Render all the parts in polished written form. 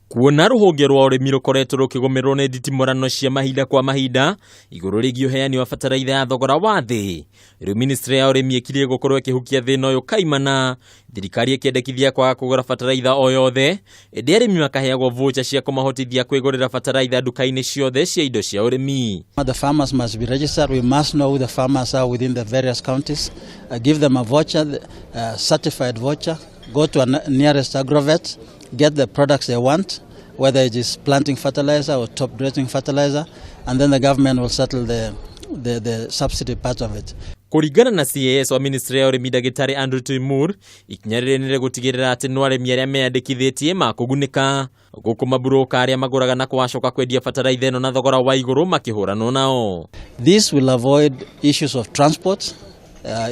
Kuona rũhonge rwa ũrĩmi rũkoretwo rũkĩgũmĩrwo nĩ nditimũrano cia mahinda kwa mahinda igũrũ rĩgiĩ ũheani wa bataraitha ya thogora wa thĩ, rĩu ministry ya ũrĩmi ĩkirie gũkorwo ĩkĩhukia thĩna ũyũ kaimana, thirikari ĩkĩendekithia kwaga kũgũra bataraitha o yothe, ĩndĩ arĩmi makaheagwo voucher cia kũmahotithia kwĩgũrĩra bataraitha nduka-inĩ ciothe cia indo cia ũrĩmi. The farmers must be registered. We must know who the farmers are within the various counties. Give them a voucher, a certified voucher. Go to a nearest agrovet, get the products they want, whether it is planting fertilizer or top dressing fertilizer, and then the government will settle the subsidy part of it. Kũringana na CAS wa ministry ya ũrĩmi ndagĩtarĩ Andrew Tuimur, ikinya rĩrĩ nĩ rĩgũtigĩrĩra atĩ no arĩmi arĩa meyandĩkithĩtie makũgunĩka, gũkũ maburũka arĩa magũraga na kũwacoka kwendia bataraitha ĩno na thogora wa igũrũ makĩhũranwo nao. This will avoid issues of transport,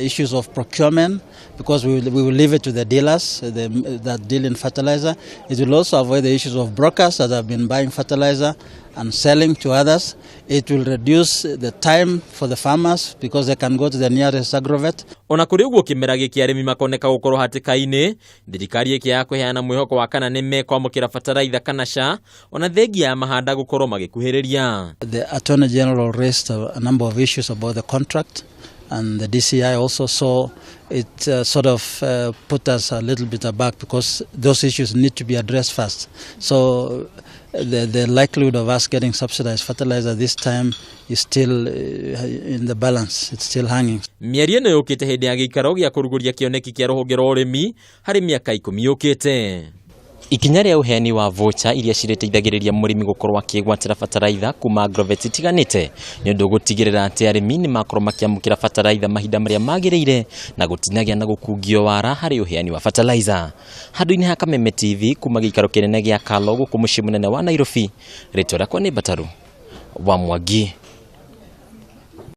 issues of procurement, because we will leave it to the dealers that deal in fertilizer. It will also avoid the issues of brokers that have been buying fertilizer and selling to others. It will reduce the time for the farmers because they can go to the nearest agrovet. Ona kũrĩ ũguo, kĩmera gĩkĩ arĩmi makoneka gũkorwo hatĩka-inĩ, thirikari ĩkĩaga kũheana mwĩhoko wa kana nĩ mekwamũkĩra bataraitha kana ca, ona thengia ya mahanda gũkorwo magĩkuhĩrĩria. The Attorney General raised a number of issues about the contract, and the DCI also saw it sort of put us a little bit aback because those issues need to be addressed first. So the likelihood of us getting subsidized fertilizer this time is still in the balance, it's still hanging. Mĩario ĩno yũkĩte hĩndĩ ya gĩikaro gĩa kũrugũria kĩoneki kĩa rũhonge rwa ũrĩmi harĩ mĩaka 10 yũkĩte. Ikinya rĩa ũheani wa voucher iria cirĩteithagĩrĩria mũrĩmi gũkorwo akĩgwatĩra bataraitha kuma agrovet itiganĩte nĩ ũndũ gũtigĩrĩra atĩ arĩmi nĩ makorwo makĩamũkĩra bataraitha mahinda marĩa magĩrĩire na gũtinagĩa na gũkungio wara harĩ ũheani wa fertilizer. Handũ-inĩ ha Kameme TV kuma gĩikaro kĩnene gĩa Kalo gũkũ mũciĩ mũnene wa Nairobi, rĩtwa rĩakwa nĩ Mbataru wa Mwangi.